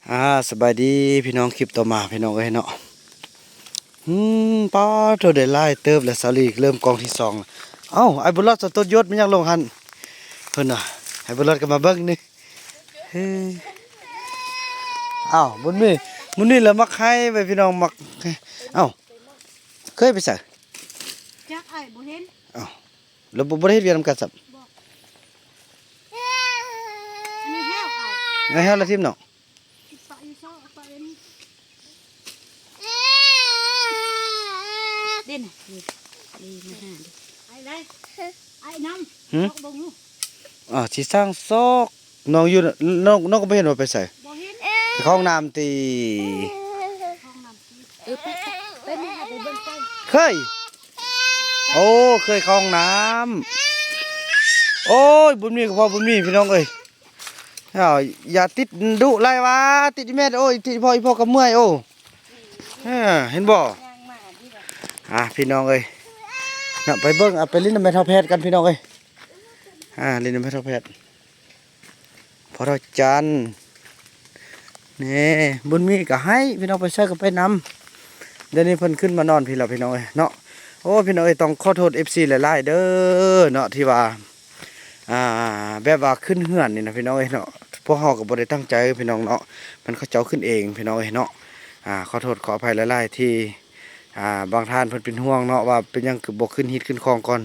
ອ່າ ສະບາຍດີພີ່ນ້ອງ ຄລິບຕໍ່ມາພີ່ນ້ອງເອີຍເນາະ. ອືມ ປາໂທ ໄດ້ຫຼາຍເຕີບແລ້ວ ສາລີເລີ່ມກອງທີສອງ. ເອົ້າ ອ້າຍບຸນລອດ ສະຕົດຢົດ ມັນຍັງລົງຫັ້ນ ເພິ່ນວ່າ. ອ້າຍບຸນລອດກໍມາເບິ່ງນີ້. ເອີ ອ້າວ ບຸນມີ ບຸນມີລະມັກໄຫ້ໄວ້ພີ່ນ້ອງ ມັກ. ເອົ້າ ເຄີຍໄປໃສ? ຈັກ ອ້າຍບໍ່ເຫັນ. ເອົ້າ ແລ້ວບໍ່ ບໍ່ໄດ້ເຮັດວຽກນຳກັນຊ້ຳ? ບໍ່. ອັນນີ້ແຫ້ວອ້າຍ ແຫ້ວລະຖິ້ມເນາະ. ປະຢູ່ຊອກ ປະເປັນ ເດ້ນະ ນີ້ ນີ້ມາຫາເດ້. ໄອ້ໄດ້ ໄອ້ນຳ ຫື? ອາ ຊິສ້າງຊອກ ນ້ອງຢູ່ ນ້ອງ ນ້ອງກໍບໍ່ເຫັນວ່າໄປໃສ. ບໍ່ເຫັນ. ໄປເຂົ້າຫ້ອງນ້ຳຕິ? ເອີ ໄປ ໄປ ໄປແມ່ ໄປເບິ່ງໄປ. ເຄີຍ ໂອ້ ເຄີຍເຂົ້າຫ້ອງນ້ຳ. ໂອ້ຍ ບຸນມີກໍພໍບຸນມີ ພີ່ນ້ອງເອີຍ. ອ້າວ ຢ່າຕິດດຸຫຼາຍຫວາ ຕິດອີ່ແມ່. ໂອ້ຍ ຕິດອີ່ພໍ່ ອີ່ພໍ່ກໍເມື່ອຍ. ໂອ້ ເອີ ເຫັນບໍ່? ອ່າ ພີ່ນ້ອງເອີຍເນາະ ໄປເບິ່ງ ເອົາໄປຫຼິ້ນນຳແມ່ເຖົ້າແພດກັນ ພີ່ນ້ອງເອີຍ. ອ່າ ຫຼິ້ນນຳແມ່ເຖົ້າແພດ ພໍ່ເຖົ້າຈັນ. ນີ້ ບຸນມີກໍໃຫ້ ພີ່ນ້ອງ ໄປໃສກໍໄປນຳ. ດຽວນີ້ເພິ່ນຂຶ້ນມານອນພີ້ແລ້ວ ພີ່ນ້ອງເອີຍເນາະ. ໂອ້ ພີ່ນ້ອງເອີຍ ຕ້ອງຂໍໂທດເອັຟຊີຫຼາຍໆເດີເນາະ ທີ່ວ່າ ອ່າ ແບບວ່າຂຶ້ນເຮືອນນີ້ນະ ພີ່ນ້ອງເອີຍເນາະ. ພວກເຮົາກໍບໍ່ໄດ້ຕັ້ງໃຈ ພີ່ນ້ອງເນາະ ມັນເຂົາເຈົ້າຂຶ້ນເອງ ພີ່ນ້ອງເອີຍເນາະ. ອ່າ ຂໍໂທດຂໍອະໄພຫຼາຍໆ ທີ່ ອ່າ ບາງທ່ານເພິ່ນເປັນຫ່ວງເນາະ ວ່າເປັນຫຍັງຄືບໍ່ຂຶ້ນຮີດຂຶ້ນຄອງກ່ອນ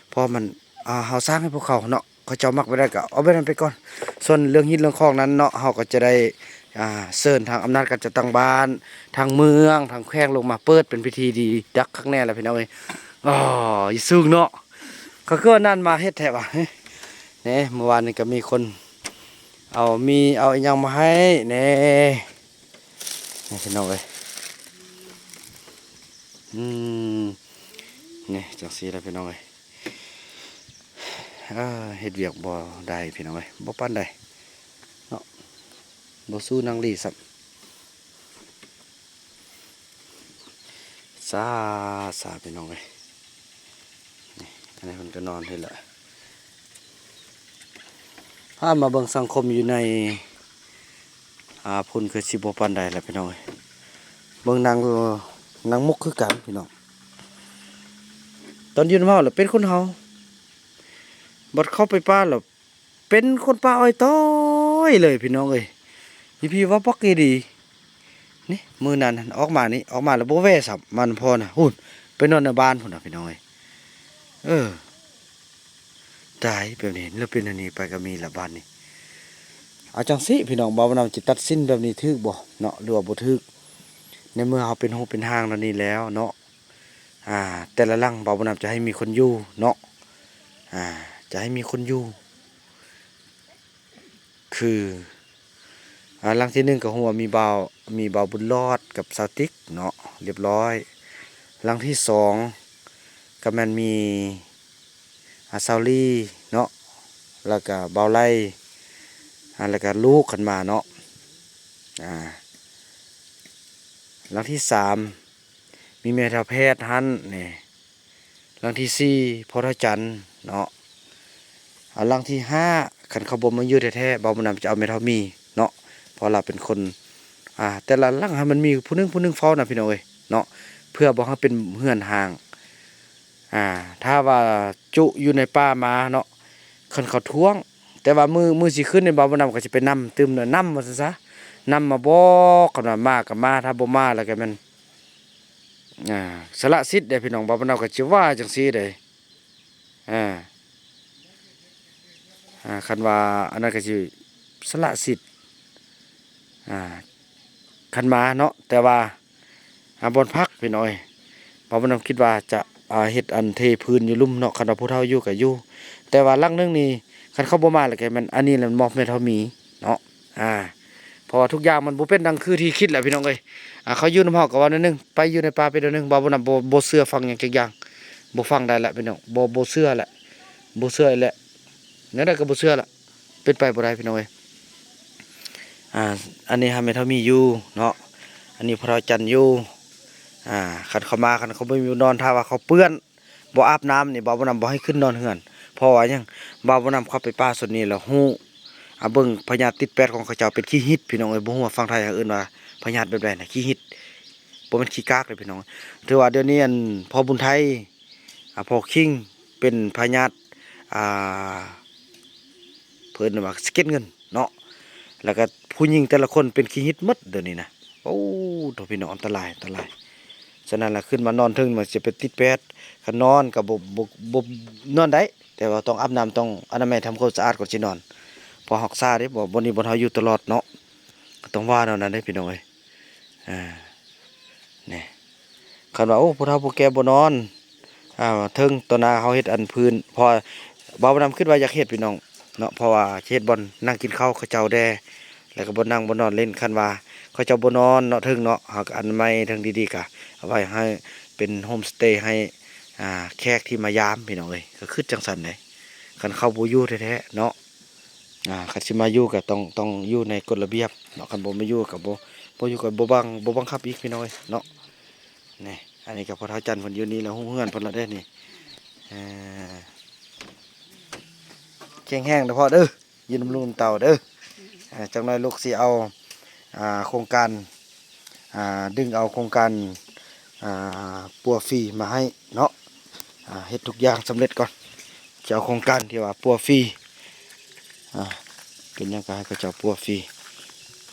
ເພາະມັນ ອ່າ ເຮົາສ້າງໃຫ້ພວກເຂົາເນາະ. ເຂົາເຈົ້າມັກແບບໃດກໍເອົາແບບນັ້ນໄປກ່ອນ. ສ່ວນເລື່ອງຮີດເລື່ອງຄອງນັ້ນເນາະ ເຮົາກໍຈະໄດ້ ອ່າ ເຊີນທາງອຳນາດການຈັດຕັ້ງບ້ານ ທາງເມືອງ ທາງແຂວງລົງມາເປີດເປັນພິທີດີດັກຄັກແນ່ລະ ພີ່ນ້ອງເອີຍ. ອໍ ຢູ່ສູງເນາະ ກໍຄືວ່ານັ້ນມາເຮັດແທ້ຫວາ. ນີ້ ມື້ວານນີ້ກໍມີຄົນເອົາໝີ່ເອົາອີ່ຫຍັງມາໃຫ້ແນ່. ນີ້ ພີ່ນ້ອງເອີຍ ອືມ ນີ້ ຈັ່ງຊີ້ລະ ພີ່ນ້ອງເອີຍ. ເອີ ເຮັດວຽກບໍ່ໄດ້ ພີ່ນ້ອງເອີຍ ບໍ່ປານໃດເນາະ ບໍ່ສູ້ນາງລີຊ້ຳ. ຊາ ຊາ ພີ່ນ້ອງເອີຍ. ນີ້ ອັນນີ້ເພິ່ນກໍນອນເຮັດລະ. ພາມາເບິ່ງສັງຄົມຢູ່ໃນ ອ່າ ພຸ້ນຄືຊິບໍ່ປານໃດລະ ພີ່ນ້ອງເອີຍ. ເບິ່ງນາງ ນາງມຸກຄືກັນ ພີ່ນ້ອງ. ຕອນຢູ່ນຳເຮົາລະເປັນຄົນເຮົາ ບັດເຂົ້າໄປປ່າລະ ເປັນຄົນປ່າອ້ອຍຕ້ອຍເລີຍ ພີ່ນ້ອງເອີຍ. ອີ່ພີເວົ້າປັກອີ່ດີ. ນີ້ ມື້ນັ້ນຫັ້ນອອກມານີ້ ອອກມາແລ້ວບໍ່ແວ່ຊ້ຳ ມັນພໍນະ ພຸ້ນ ໄປນອນໃນບ້ານພຸ້ນນະ ພີ່ນ້ອງເອີຍ. ເອີ ຕາຍ ແບບນີ້ ແລ້ວເປັນອັນນີ້ໄປກໍມີລະບາດນີ້. ເອົາຈັ່ງຊີ້ ພີ່ນ້ອງ ບ່າວບຸນນຳຊິຕັດສິນແບບນີ້ຖືກບໍ່ເນາະ ຫຼືວ່າບໍ່ຖືກ? ໃນເມື່ອເຮົາເປັນຮູບເປັນຮ່າງແນວນີ້ແລ້ວເນາະ ອ່າ ແຕ່ລະຫຼັງ ບ່າວບຸນນຳຈະໃຫ້ມີຄົນຢູ່ເນາະ ອ່າ ຈະໃຫ້ມີຄົນຢູ່ ຄື ອ່າ ຫຼັງທີໜຶ່ງກໍຮູ້ວ່າມີບ່າວ ມີບ່າວບຸນຫຼອດກັບສາວຕິກເນາະ ລຽບຮ້ອຍ. ຫຼັງທີສອງກໍແມ່ນມີ ອ່າ ສາວລີເນາະ ແລ້ວກໍບ່າວໄລ ອ່າ ແລ້ວກໍລູກຄັນມາເນາະ ອ່າ ຫຼັງທີສາມ ມີແມ່ເຖົ້າແພດຫັ້ນນີ້ ຫຼັງທີສີ່ ພໍ່ເຖົ້າຈັນເນາະ. ອ່າ ຫຼັງທີຫ້າ ຄັນເຂົາບໍ່ມາຢູ່ແທ້ໆ ບ່າວບຸນນຳຈະເອົາແມ່ເຖົ້າໝີເນາະ ເພາະລາວເປັນຄົນ ອ່າ ແຕ່ລະຫຼັງໃຫ້ມັນມີຜູ້ໜຶ່ງ ຜູ້ໜຶ່ງເຝົ້ານະ ພີ່ນ້ອງເອີຍເນາະ ເພື່ອບໍ່ໃຫ້ເປັນເຮືອນຮ້າງ. ອ່າ ຖ້າວ່າຈຸຢູ່ໃນປ່າມາເນາະ ຄັນເຂົາທ້ວງ ແຕ່ວ່າມື້ ມື້ຊິຂຶ້ນນີ້ ບ່າວບຸນນຳກໍຊິໄປນຳຕື່ມນະ ນຳວ່າຊັ້ນຊະ ນຳມາບອກ ຄັນວ່າມາກໍມາ ຖ້າບໍ່ມາແລ້ວກໍແມ່ນ ອ່າ ສະຫຼະສິດເດ້ ພີ່ນ້ອງ. ບ່າວບຸນນຳກໍຊິວ່າຈັ່ງຊີ້ເດ້ ອ່າ ອ່າ ຄັນວ່າອັນນັ້ນກໍຊິສະຫຼະສິດ ອ່າ ຄັນມາເນາະ ແຕ່ວ່າ ອ່າ ບ່ອນພັກ ພີ່ນ້ອງເອີຍ ບ່າວບຸນນຳຄິດວ່າຈະ ອ່າ ເຮັດອັນເທພື້ນຢູ່ລຸ່ມເນາະ ຄັນວ່າຜູ້ເຖົ້າຢູ່ກໍຢູ່. ແຕ່ວ່າຫຼັງໜຶ່ງນີ້ ຄັນເຂົາບໍ່ມາແລ້ວກໍແມ່ນ ອັນນີ້ແຫຼະ ມອບແມ່ເຖົ້າໝີເນາະ ອ່າ ເພາະວ່າທຸກຢ່າງມັນບໍ່ເປັນດັ່ງຄືທີ່ຄິດແຫຼະ ພີ່ນ້ອງເອີຍ. ອ່າ ເຂົາຢູ່ນຳເຮົາກໍເວົ້າແນວໜຶ່ງ ໄປຢູ່ໃນປ່າເປັນແນວໜຶ່ງ ບ່າວບຸນນຳບໍ່ ບໍ່ເຊື່ອຟັງຫຍັງຈັກຢ່າງ ບໍ່ຟັງໄດ້ແຫຼະ ພີ່ນ້ອງ ບໍ່ ບໍ່ເຊື່ອແຫຼະ ບໍ່ເຊື່ອແຫຼະ ແນວໃດກໍບໍ່ເຊື່ອລະ ເປັນໄປບໍ່ໄດ້ ພີ່ນ້ອງເອີຍ. ອ່າ ອັນນີ້ຫາແມ່ເຖົ້າໝີຢູ່ເນາະ ອັນນີ້ພໍ່ເຖົ້າຈັນຢູ່. ອ່າ ຄັນເຂົາມາ ຄັນເຂົາບໍ່ມີບ່ອນນອນ ຖ້າວ່າເຂົາເປື້ອນ ບໍ່ອາບນ້ຳນີ້ ບ່າວບຸນນຳບໍ່ໃຫ້ຂຶ້ນນອນເຮືອນ. ເພາະວ່າຫຍັງ? ບ່າວບຸນນຳເຂົ້າໄປປ່າສ່ວນນີ້ແລ້ວຮູ້ ເອົາເບິ່ງພະຍາດຕິດແປດຂອງເຂົາເຈົ້າເປັນຂີ້ຫິດ ພີ່ນ້ອງເອີຍ. ບໍ່ຮູ້ວ່າຝັ່ງໄທເຂົາເອີ້ນວ່າພະຍາດແບບໃດນະ ຂີ້ຫິດ ບໍ່ແມ່ນຂີ້ກາກເດ້ພີ່ນ້ອງ. ຖືວ່າດຽວນີ້ ອັນ ພໍ່ບຸນໄທ ອາ ພໍ່ຄິງ ເປັນພະຍາດ ອ່າ ເພິ່ນວ່າສະເກັດເງິນເນາະ ແລ້ວກໍຜູ້ຍິງແຕ່ລະຄົນເປັນຂີ້ຫິດໝົດດຽວນີ້ນະ. ໂອ້ ໂທ້ ພີ່ນ້ອງ ອັນຕະລາຍ ອັນຕະລາຍ. ສະນັ້ນລະ ຂຶ້ນມານອນເທິງມັນຈະໄປຕິດແປດ ຄັນນອນກໍບໍ່ ບໍ່ ບໍ່ນອນໄດ້ ແຕ່ວ່າຕ້ອງອາບນ້ຳ ຕ້ອງອະນາໄມທຳຄວາມສະອາດກ່ອນຊິນອນ ເພາະຮັກສາເດ້ ບໍ່ ບ່ອນນີ້ບ່ອນເຮົາຢູ່ຕະຫຼອດເນາະ ກໍຕ້ອງວ່າແນວນັ້ນເດ້ພີ່ນ້ອງເອີຍ. ອ່າ ນີ້ ຄັນວ່າ ໂອ້ ຜູ້ເຖົ້າຜູ້ແກ່ບໍ່ນອນ ອ່າ ເທິງຕໍ່ໜ້າເຮົາເຮັດອັນພື້ນ ເພາະວ່າບ່າວບຸນນຳຄິດວ່າຢາກເຮັດພີ່ນ້ອງເນາະ ເພາະວ່າຈະເຮັດບ່ອນນັ່ງກິນເຂົ້າເຂົາເຈົ້າແດ່ ແລ້ວກໍບ່ອນນັ່ງບ່ອນນອນຫຼິ້ນ. ຄັນວ່າເຂົາເຈົ້າບໍ່ນອນເນາະເທິງເນາະ ເຮົາກໍອະນາໄມເທິງດີໆ ກໍເອົາໄວ້ໃຫ້ເປັນໂຮມສະເຕໃຫ້ ອ່າ ແຂກທີ່ມາຢາມ ພີ່ນ້ອງເອີຍ ກໍຄິດຈັ່ງຊັ້ນເດ້. ຄັນເຂົາບໍ່ຢູ່ແທ້ໆເນາະ ອ່າ ຄັນຊິມາຢູ່ກໍຕ້ອງ ຕ້ອງຢູ່ໃນກົດລະບຽບເນາະ ຄັນບໍ່ມາຢູ່ກໍບໍ່ ບໍ່ຢູ່ກໍບໍ່ບັງ ບໍ່ບັງຄັບອີກ ພີ່ນ້ອງເອີຍເນາະ. ນີ້ ອັນນີ້ກໍພໍ່ເຖົ້າຈັນເພິ່ນຢູ່ນີ້ແລ້ວ ຮູ້ເຮືອນເພິ່ນລະເດ້ນີ້. ເອີ ແຂງແຮງເດີພໍ່ເດີ ຢູ່ນຳລູກນຳເຕົ້າເດີ. ເອີ ຈັກໜ້ອຍລູກຊິເອົາ ອ່າ ໂຄງການ ອ່າ ດຶງເອົາໂຄງການ ອ່າ ປົວຟຣີມາໃຫ້ເນາະ. ອ່າ ເຮັດທຸກຢ່າງສຳເລັດກ່ອນ ຈະເອົາໂຄງການທີ່ວ່າປົວຟຣີ. ອ່າ ເປັນຫຍັງກໍໃຫ້ເຂົາເຈົ້າປົວຟຣີ.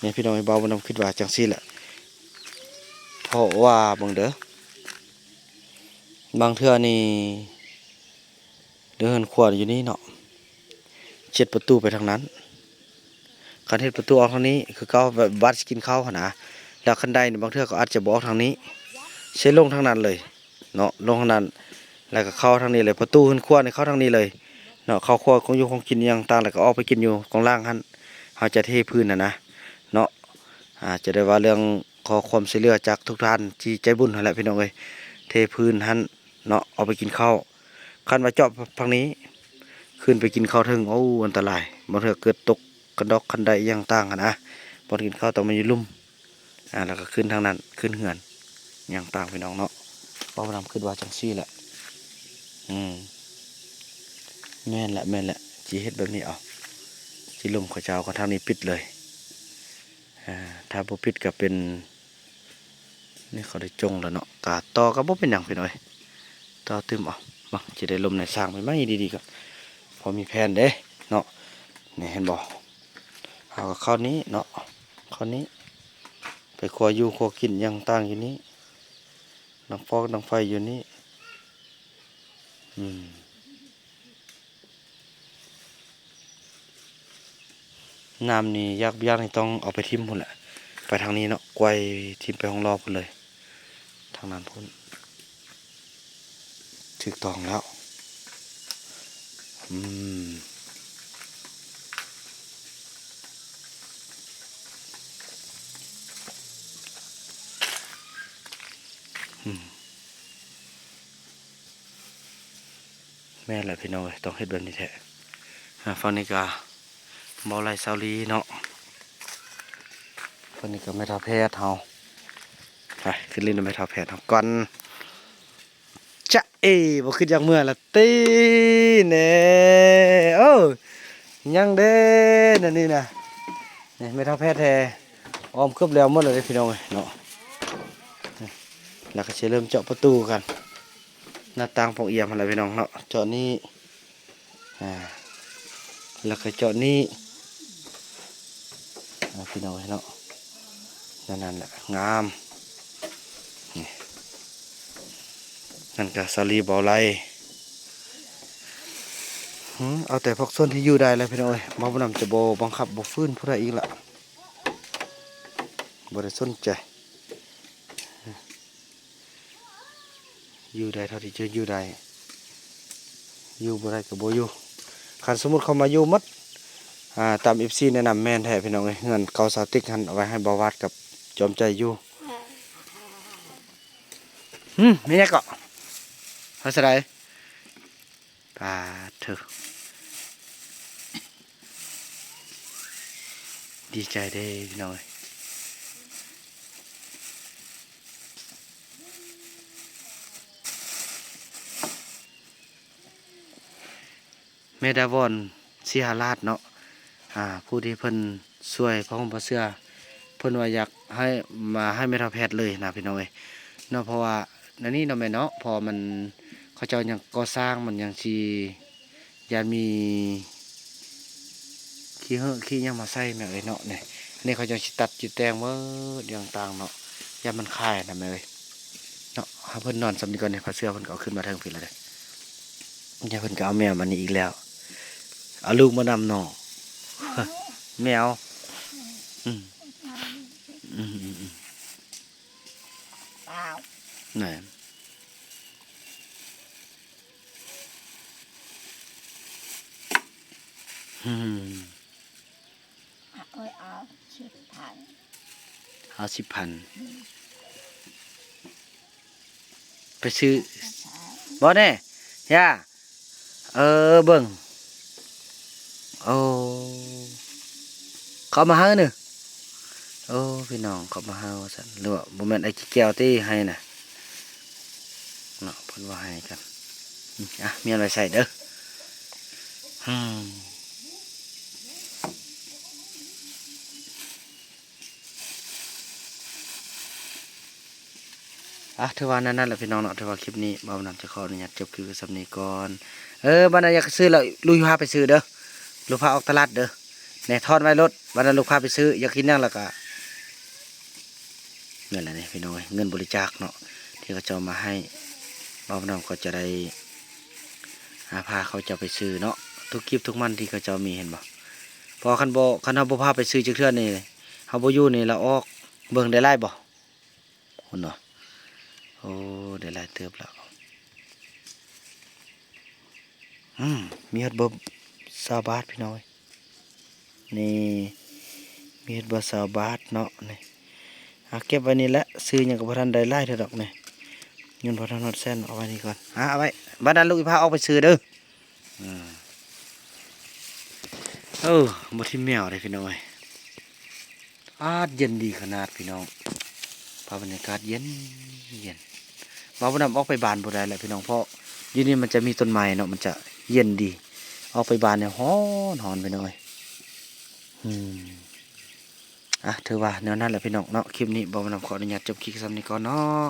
ນີ້ພີ່ນ້ອງ ບ່າວບຸນນຳຄິດວ່າຈັ່ງຊີ້ແຫຼະ ເພາະວ່າເບິ່ງເດີ ບາງເທື່ອນີ້ ເດີ ເຮືອນຄົວຢູ່ນີ້ເນາະ ເຮັດປະຕູໄປທາງນັ້ນ. ຄັນເຮັດປະຕູອອກທາງນີ້ຄືເກົ່າ ບາດຊິກິນເຂົ້າຫັ້ນນະ ແລ້ວຄັນໄດນີ້ບາງເທື່ອກໍອາດຈະບໍ່ອອກທາງນີ້ ຊິລົງທາງນັ້ນເລີຍເນາະ ລົງທາງນັ້ນ ແລ້ວກໍເຂົ້າທາງນີ້ເລີຍ. ປະຕູເຮືອນຄົວນີ້ເຂົ້າທາງນີ້ເລີຍເນາະ ເຂົ້າຄົວ ຂອງຢູ່ຂອງກິນຫຍັງຕ່າງ ແລ້ວກໍອອກໄປກິນຢູ່ຂ້າງລ່າງຫັ້ນ. ເຮົາຈະເທພື້ນຫັ້ນນະເນາະ. ອາ ຈະໄດ້ວ່າເລື່ອງ ຂໍຄວາມຊ່ວຍເຫຼືອຈາກທຸກທ່ານທີ່ໃຈບຸນຫັ້ນແຫຼະ ພີ່ນ້ອງເອີຍ ເທພື້ນຫັ້ນເນາະ ເອົາໄປກິນເຂົ້າ. ຄັນວ່າເຈາະຝັ່ງນີ້ ຂຶ້ນໄປກິນເຂົ້າເທິງ ໂອ້ ອັນຕະລາຍ ບາງເທື່ອເກີດຕົກຄັນດອກຄັນໄດອີ່ຫຍັງຕ່າງຫັ້ນນະ. ບ່ອນກິນເຂົ້າຕ້ອງແມ່ນຢູ່ລຸ່ມ ອາ ແລ້ວກໍຂຶ້ນທາງນັ້ນ ຂຶ້ນເຮືອນຫຍັງຕ່າງ ພີ່ນ້ອງເນາະ. ເວົ້ານຳ ຄິດວ່າຈັ່ງຊີ້ແຫຼະ. ອືມ ແມ່ນແຫຼະ ແມ່ນແຫຼະ ຊິເຮັດແບບນີ້ເອົາ ຊິລົມເຂົາເຈົ້າກໍທາງນີ້ປິດເລີຍ. ອ່າ ຖ້າບໍ່ປິດກໍເປັນ ນີ້ເຂົາໄດ້ຈົ່ງແລ້ວເນາະ ກະຕໍ່ກໍບໍ່ເປັນຫຍັງພີ່ນ້ອງເອີຍ ຕໍ່ຕື່ມເອົາ. ເບິ່ງ ຊິໄດ້ລົມໃນສ້າງໃໝ່ໆ ດີໆ ກໍພໍມີແຜນເດ້ເນາະ. ນີ້ເຫັນບໍ່ ເຮົາກໍເຂົ້ານີ້ເນາະ ເຂົ້ານີ້ ໄປຄົວຢູ່ຄົວກິນຫຍັງຕ່າງຢູ່ນີ້ ດັງຟອກດັງໄຟຢູ່ນີ້. ອືມ ນ້ຳນີ້ຢາກ ຢາກນີ້ຕ້ອງເອົາໄປຖິ້ມພຸ້ນແຫຼະ ໄປທາງນີ້ເນາະ ກວາຍຖິ້ມໄປຫ້ອງລໍພຸ້ນເລີຍ ທາງນັ້ນພຸ້ນ. ຖືກຕ້ອງແລ້ວ. ອືມ ອືມ ແມ່ນແຫຼະພີ່ນ້ອງເອີຍ ຕ້ອງເຮັດແບບນີ້ແທ້. ອ່າ ຝັ່ງນີ້ກະເບົາໄຫຼ ສາວລີເນາະ ຝັ່ງນີ້ກະແມ່ເຖົ້າແພດເຮົາ. ໄປຂຶ້ນຫຼິ້ນນຳແມ່ເຖົ້າແພດເຮົາກ່ອນ. ຈະເອ ບໍ່ຄິດຢາກເມືອລະຕິ ແນ່ ເອີ ຍັງເດ້ ແນວນີ້ນະ. ນີ້ແມ່ເຖົ້າແພດແທ້ ອ້ອມເກືອບແລ້ວໝົດແລ້ວເດ້ພີ່ນ້ອງເອີຍເນາະ. ແລ້ວກໍຊິເລີ່ມເຈາະປະຕູກັນ ໜ້າຕ່າງປ່ອງອຽມຫັ້ນແຫຼະພີ່ນ້ອງເນາະ. ເຈາະນີ້ ອ່າ ແລ້ວກໍເຈາະນີ້ ອ່າ ພີ່ນ້ອງເອີຍເນາະ. ນັ້ນ ນັ້ນແຫຼະ ງາມ. ນີ້ ນັ້ນກໍສາລີເບົາໄຫຼ. ເອົາແຕ່ພວກສ່ວນທີ່ຢູ່ໄດ້ແຫຼະພີ່ນ້ອງເອີຍ ເບົານຳຈະບໍ່ບັງຄັບບໍ່ຝືນຜູ້ໃດອີກລະ ບໍ່ໄດ້ສົນໃຈ. ຢູ່ໄດ້ເທົ່າທີ່ຈະຢູ່ໄດ້ ຢູ່ບໍ່ໄດ້ກໍບໍ່ຢູ່. ຄັນສົມມຸດເຂົາມາຢູ່ໝົດ ອ່າ ຕາມເອັຟຊີແນະນຳ ແມ່ນແທ້ພີ່ນ້ອງເອີຍ. ເຮືອນເກົ່າສາວຕິກຫັ້ນ ເອົາໄວ້ໃຫ້ບ່າວວາດກັບຈອມໃຈຢູ່. ຫຶ ແມ່ນຫຍັງເກາະ? ພາສາໃດ? ປາດເທີ ດີໃຈເດ້ພີ່ນ້ອງເອີຍ. ແມ່ດາວອນ ສີຫະລາດເນາະ ອ່າ ຜູ້ທີ່ເພິ່ນຊ່ວຍຜ້າຫົ່ມຜ້າເສື່ອ ເພິ່ນວ່າຢາກໃຫ້ ມາໃຫ້ແມ່ເຖົ້າແພດເລີຍນະພີ່ນ້ອງເອີຍເນາະ. ເພາະວ່າອັນນີ້ເນາະແມ່ເນາະ ເພາະວ່າມັນ ເຂົາເຈົ້າຍັງກໍ່ສ້າງ ມັນຍັງຊິ ຢ້ານມີຂີ້ເຫື້ອຂີ້ຫຍັງມາໃສ່ແມ່ເອີຍເນາະ. ນີ້ ອັນນີ້ເຂົາເຈົ້າຊິຕັດຊິແຕ່ງເໝິດຢ່າງຕ່າງເນາະ ຢ້ານມັນຄາຍນະແມ່ເອີຍເນາະ. ໃຫ້ເພິ່ນນອນສ່ຳນີ້ກ່ອນນີ້ ຜ້າເສື່ອເພິ່ນກໍເອົາຂຶ້ນມາເທິງພີ້ແລ້ວເດ້. ຢ່າ ເພິ່ນກໍເອົາແມວມານີ້ອີກແລ້ວ ເອົາລູກມານຳເນາະ ແມວ. ອືມ ອືມໆໆ ແມ່ນ ອືມ. ເອົາສິບພັນ ເອົາສິບພັນ ໄປຊື້ບໍ່ແນ່ ຢ່າ ເອີ ເບິ່ງ ໂອ້ ເຂົາມາໃຫ້ນີ້ ໂອ້ ພີ່ນ້ອງ ເຂົາມາໃຫ້ວ່າຊັ້ນ ຫຼືວ່າບໍ່ແມ່ນໄອ້ຂີ້ແກ້ວຕິໃຫ້ນະ ເນາະ ເພິ່ນວ່າໃຫ້ກັນ ອາ ມີອັນໄວ້ໃຊ້ເດີ ອືມ. ອ່ະ ຖືວ່ານັ້ນໆ ແຫຼະພີ່ນ້ອງເນາະ ຖືວ່າຄລິບນີ້ບ່າວບຸນນຳຈະຂໍອະນຸຍາດຈົບຄລິບໄວ້ສ່ຳນີ້ກ່ອນ. ເອີ ບັດນັ້ນຢາກຊື້ແລ້ວ ລູກພາໄປຊື້ເດີ ລູກພາອອກຕະຫຼາດເດີ. ແນ່ ຖອນໄວ້ໂລດ ບັດນັ້ນລູກພາໄປຊື້ ຢາກກິນຫຍັງແລ້ວກະ ນັ້ນແຫຼະນີ້ພີ່ນ້ອງເອີຍ ເງິນບໍລິຈາກເນາະ ທີ່ເຂົາເຈົ້າມາໃຫ້ ບ່າວບຸນນຳກໍຈະໄດ້ ຫາພາເຂົາເຈົ້າໄປຊື້ເນາະ ທຸກກິບທຸກມັນທີ່ເຂົາເຈົ້າມີ ເຫັນບໍ່? ເພາະຄັນບໍ່ ຄັນເຮົາບໍ່ພາໄປຊື້ຈັກເທື່ອນີ້ ເຮົາບໍ່ຢູ່ນີ້ລາວອອກ ເບິ່ງໄດ້ຫຼາຍບໍ່? ພຸ້ນເນາະ ໂອ້ ໄດ້ຫຼາຍເຕີບແລ້ວ ອືມ ມີຮອດເບີຊາວບາດພີ່ນ້ອງເອີຍ ນີ້ ມີຮອດເບີຊາວບາດເນາະ ນີ້ ເອົາເກັບໄວ້ນີ້ແຫຼະ ຊື້ຫຍັງກໍບໍ່ທັນໄດ້ຫຼາຍເທື່ອດອກນີ້ ເງິນບໍ່ທັນຮອດແສນ ເອົາໄວ້ນີ້ກ່ອນ ອາ ເອົາໄວ້ ບັດນັ້ນລູກອີພາອອກໄປຊື້ເດີ ອືມ ເອີ ບໍ່ຖິ້ມແມວເດ້ພີ່ນ້ອງເອີຍ ອາດເຢັນດີຂະໜາດພີ່ນ້ອງ ພາບບັນຍາກາດເຢັນ ເຢັນ ບ່າວບຸນນຳອອກໄປບ້ານບໍ່ໄດ້ແຫຼະພີ່ນ້ອງ ເພາະຢູ່ນີ້ມັນຈະມີຕົ້ນໄມ້ເນາະ ມັນຈະເຢັນດີ ອອກໄປບ້ານນີ້ຮ້ອນ ຮ້ອນພີ່ນ້ອງເອີຍ ອືມ. ອ່ະ ຖືວ່າແນວນັ້ນແຫຼະພີ່ນ້ອງເນາະ ຄລິບນີ້ບ່າວບຸນນຳຂໍອະນຸຍາດຈົບຄລິບສ່ຳນີ້ກ່ອນເນາະ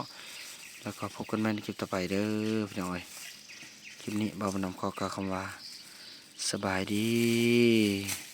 ແລ້ວກໍພົບກັນໃໝ່ໃນຄລິບຕໍ່ໄປເດີພີ່ນ້ອງເອີຍ ຄລິບນີ້ບ່າວບຸນນຳຂໍກ່າວຄຳວ່າ ສະບາຍດີ.